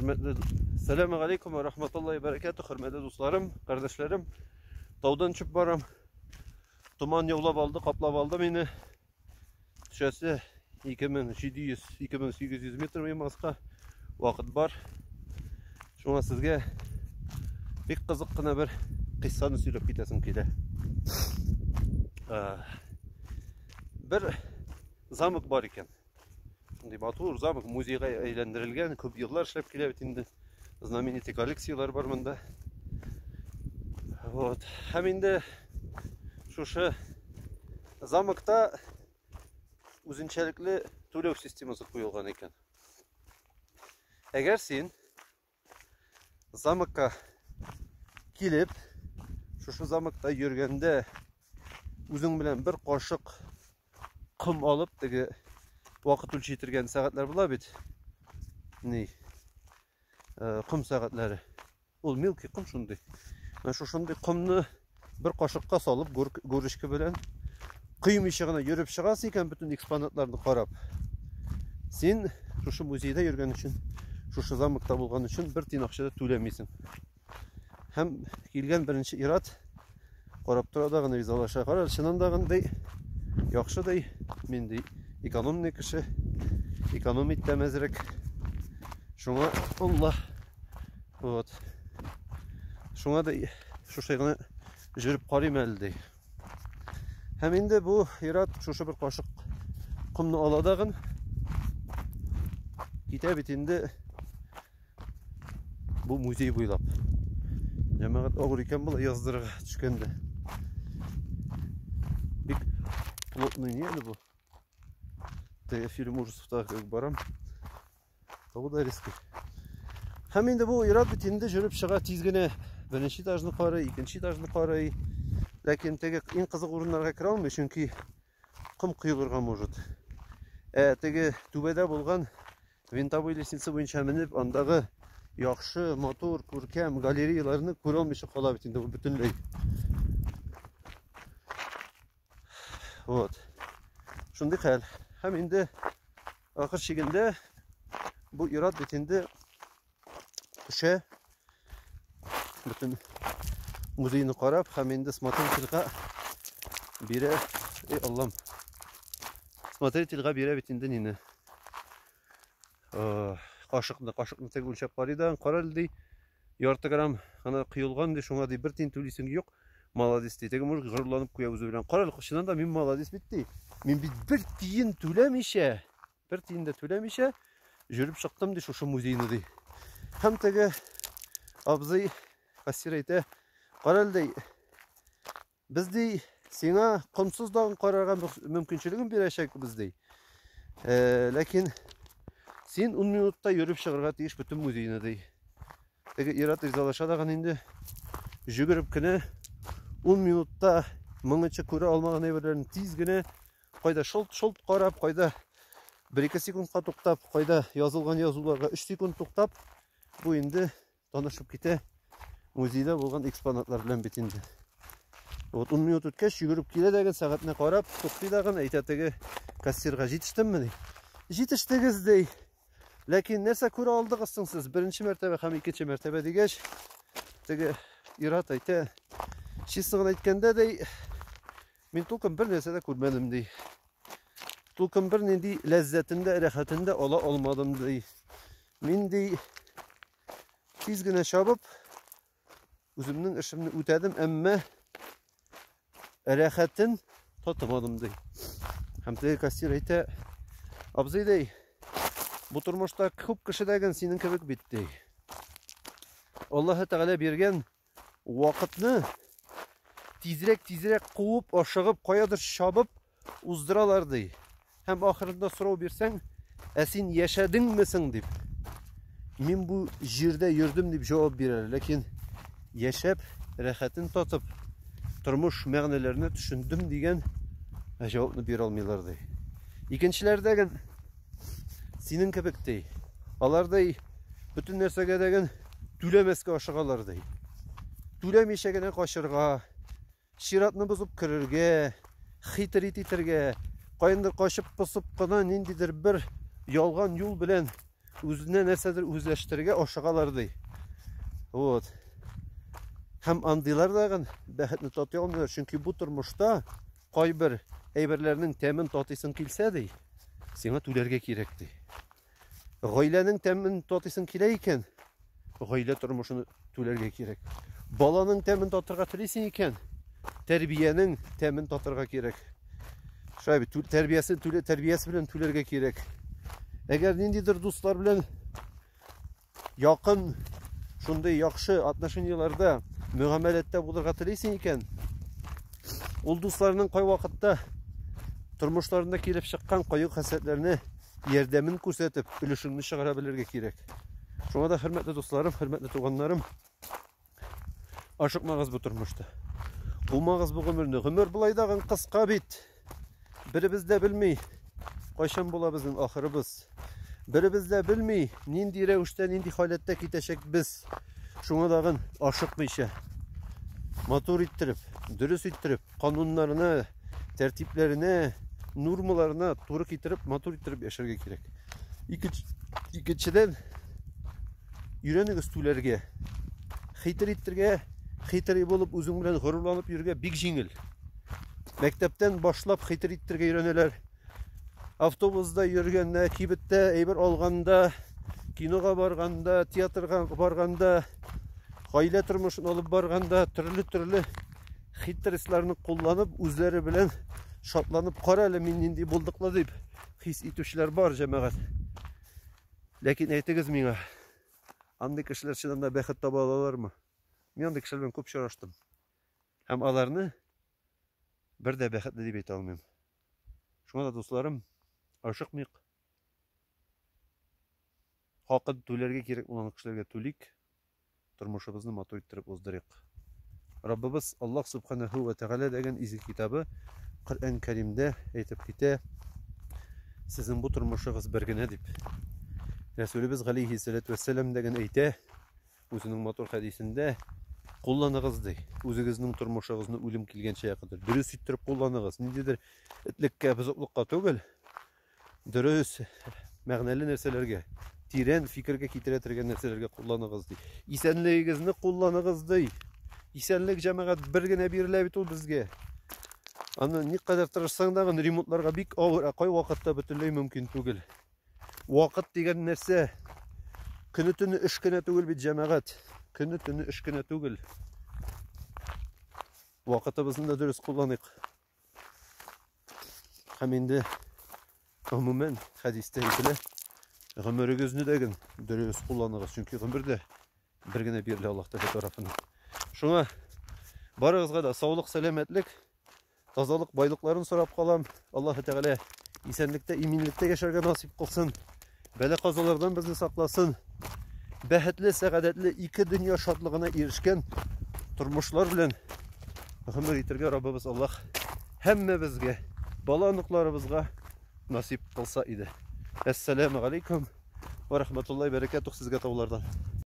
Хөрмәтле Сәләмә алейкум ва рахматуллаһи ва баракатуһ, хөрмәтле дусларым, кардәшләрем. Таудан төшеп барам. Томан яулап алды, каплап алды мине. Төшәсе 2700-2800 метр мимаска вакыт бар. Шуңа сезгә бик кызык кына бер кыйссаны сөйләп китәсем килә. Бер замок бар икән. Шундый матур замок музейга әйләндерелгән, күп еллар эшләп килә бит инде. Знаменитый коллекцияләр бар монда. Вот. Һәм инде шушы замокта үзенчәлекле түләү системасы куелган икән. Әгәр син замокка килеп, шушы замокта йөргәндә үзең белән бер кашык ком алып, теге вакыт үлчи торган сәгатьләр була бит. Ни? Э, ком сәгатьләре. Ул мелкий ком шундый. Менә шушындый комны бер кашыкка салып, горочка белән кыймыйча гына йөреп чыгасың икән, бөтен экспонатларны карап. Син шушы музейда йөргән өчен, шушы замокта булган өчен бер тиен акча да түләмисең. Һәм килгән беренче ират карап тора да гына ризалаша. Кара, чыннан да гындай яхшы ди, мин ди экономный кеше, экономить итәм әзрәк. Шуңа Алла. Вот. Шуңа да шушай гына жүреп карыйм әле ди. Һәм инде бу ират шушы бер кашык комны ала дагын китә бит инде бу музей буйлап. Җәмәгать авыр икән була яздырырга төшкәндә. Бик плотный не әле бу. Теге фильм ужасовтагы кебек барам. Бу да риски. Һәм инде бу ир-ат бит инде жүреп чыга тиз генә. Беренче этажны карый, икенче этажны карый. Ләкин теге иң кызык урыннарга керә алмый, чөнки ком коелырга может. Ә теге түбәдә булган винтовой лестница буенча менеп, андагы яхшы, матур, күркәм галереяларны күрә алмыйча кала бит инде бу бөтенләй. Вот. Шундый хәл. Һәм инде ахыр чигендә бу ир-ат бит инде төшә бөтен музейны карап һәм инде смотрительгә бирә. Эй, Аллам. Смотрительгә бирә бит инде нине. Кашыкны, кашыкны теге үлчәп карый да, кара әле ди. Ярты грамм гына коелган ди, шуңа ди бер тиен түлисең юк. Молодец ди. Теге мужик горурланып куя үзе белән. Кара әле, чыннан да мин молодец бит ди. Мин бит бер тиен түләмичә, бер тиен дә түләмичә жүреп чыктым ди шушы музейны ди. Һәм теге абзый кассир әйтә, кара әле ди, без ди сиңа комсыз дагын карарга мөмкинчелеген бирәчәкбез ди. Э, ләкин син 10 минутта йөреп чыгарга тиеш бөтен музейны ди. Теге ир-ат ризалаша дагын инде жүгереп кенә 10 минутта моңынча күрә алмаган әйберләрне тиз генә кайда шолт-шолт карап, кайда 1-2 секундка туктап, кайда язылган язуларга 3 секунд туктап, бу инде танышып китә музейда булган экспонатлар белән бит инде. Вот 10 минут үткәч, йөгереп килә дәген, сәгатенә карап, туктый дагын, әйтә теге кассирга җитештемме ди. Җитештегез ди. Ләкин нәрсә күрә алдыгыз соң сез беренче мәртәбә һәм икенче мәртәбә дигәч, теге ир-ат әйтә, честно гына әйткәндә ди, мин толком бер нәрсә дә күрмәдем ди. Толком бер нинди ләззәтен дә, рәхәтен дә ала алмадым ди. Мин ди тиз генә чабып Үземнең эшемне үтәдем, әмма рәхәтен татымадым ди. Һәм теге кассир әйтә, абзый ди, бу тормышта күп кеше дәген синең кебек бит ди. Аллаһы Тәгалә биргән вакытны тизрәк-тизрәк куып, ашыгып, каядыр чабып уздыралар ди. Һәм ахырында сорау бирсәң, ә син яшәдеңме соң дип. Мин бу җирдә йөрдем дип җавап бирәләр. Ләкин яшәп, рәхәтен татып, тормыш мәгънәләренә төшендем дигән җавапны бирә алмыйлар ди. Икенчеләр дәген синең кебек ди. Алар ди бөтен нәрсәгә дәген түләмәскә ашыгалар ди. Түләмичә генә качырга, Чиратны бозып керергә, хитрить итәргә, каяндыр качып-посып кына ниндидер бер ялган юл белән Үзенә нәрсәдер үзләштерергә ашыгалар ди. Вот. Һәм андыйлар дагын бәхетне татый алмыйлар, чөнки бу тормышта кайбер әйберләрнең тәмен татыйсың килсә ди, сиңа түләргә кирәк ди. Гаиләнең тәмен татыйсың килә икән, гаилә тормышын түләргә кирәк. Баланың тәмен татырга телисең икән, тәрбиянең тәмен татырга кирәк. Шулай бит, тәрбиясе түлә, тәрбиясе белән түләргә кирәк. Әгәр ниндидер дуслар белән якын шундый яхшы отношениеләрдә, мөгамәләттә булырга телисең икән, ул дусларның кайвакытта тормышларында килеп чыккан кайгы-хәсрәтләрне ярдәмен күрсәтеп, өлешеңне чыгара белергә кирәк. Шуңа да, хөрмәтле дусларым, хөрмәтле туганнарым, ашыкмагыз бу тормышта. Кумагыз бу гомерне. Гомер болай дагын кыска бит. Беребез дә белми, кайчан була безнең ахырыбыз. Беребез дә белми, нинди рәвештә, нинди халәттә китәчәк без. Шуңа дагын ашыкмыйча, матур иттереп, дөрес иттереп, кануннарына, тәртипләренә, нормаларына туры китереп, матур иттереп яшәргә кирәк. Икенчедән, өйрәнегез түләргә. Хитр иттерергә, хитрый булып үзең белән горурланып йөрергә бик җиңел. Мәктәптән башлап хитр иттерергә өйрәнәләр. Автобуста йөргәндә, кибеттә әйбер алганда, кинога барганда, театрга барганда, гаилә тормышын алып барганда төрле-төрле хитростларны кулланып, үзләре белән шатланып, кара әле мин нинди булдыклы дип хис итүчеләр бар, җәмәгать. Ләкин әйтегез миңа, андый кешеләр чыннан да бәхет таба алалармы? Мин андый кешеләр белән күп очраштым. Һәм аларны бер дә бәхетле дип әйтә алмыйм. Шуңа да, дусларым, ашыкмыйк. Хакын түләргә кирәк булган кешеләргә түлик. Тормышыбызны матур иттереп уздырыйк. Раббыбыз Аллаһ Субханаһу ва Тәгалә дигән изге китабы Коръән Кәримдә әйтеп китә, сезнең бу тормышыгыз бер генә дип. Рәсүлебез галәйһиссәләтү вәссәлам дигән әйтә, үзенең матур хәдисендә, кулланыгыз ди, үзегезнең тормышыгызны үлем килгәнчә кадәр. Дөрес иттереп кулланыгыз. Ниндидер этлеккә, бозыклыкка түгел, дөрес, мәгънәле нәрсәләргә, тирән фикергә китерә торган нәрсәләргә кулланыгыз ди. Исәнлегегезне кулланыгыз ди. Исәнлек җәмәгать бер генә бирелә бит ул безгә. Аны никадәр тырышсаң да, ремонтларга бик авыр, ә кай вакытта бөтенләй мөмкин түгел. Вакыт дигән нәрсә көне-төне эш кенә түгел бит, җәмәгать. Көне-төне эш кенә түгел. Вакытыбызны да дөрес кулланыйк. Һәм инде гомумән хәдистә әйтелә, гомерегезне дә ген дөрес кулланыгыз, чөнки гомер дә бер генә бирелә Аллаһ Тәгалә тарафыннан. Шуңа барыгызга да саулык, сәламәтлек, тазалык, байлыкларын сорап калам. Аллаһ Тәгалә исәнлектә, иминлектә яшәргә насыйп кылсын. Бәла-казалардан безне сакласын. Бәхетле, сәгадәтле ике дөнья шатлыгына ирешкән тормышлар белән гомер итәргә Раббыбыз Аллаһ һәммәбезгә, бала оныкларыбызга насыйп кылса иде. Әссәламу алейкум ва рахматуллаһи бәрәкәтух сезгә таулардан.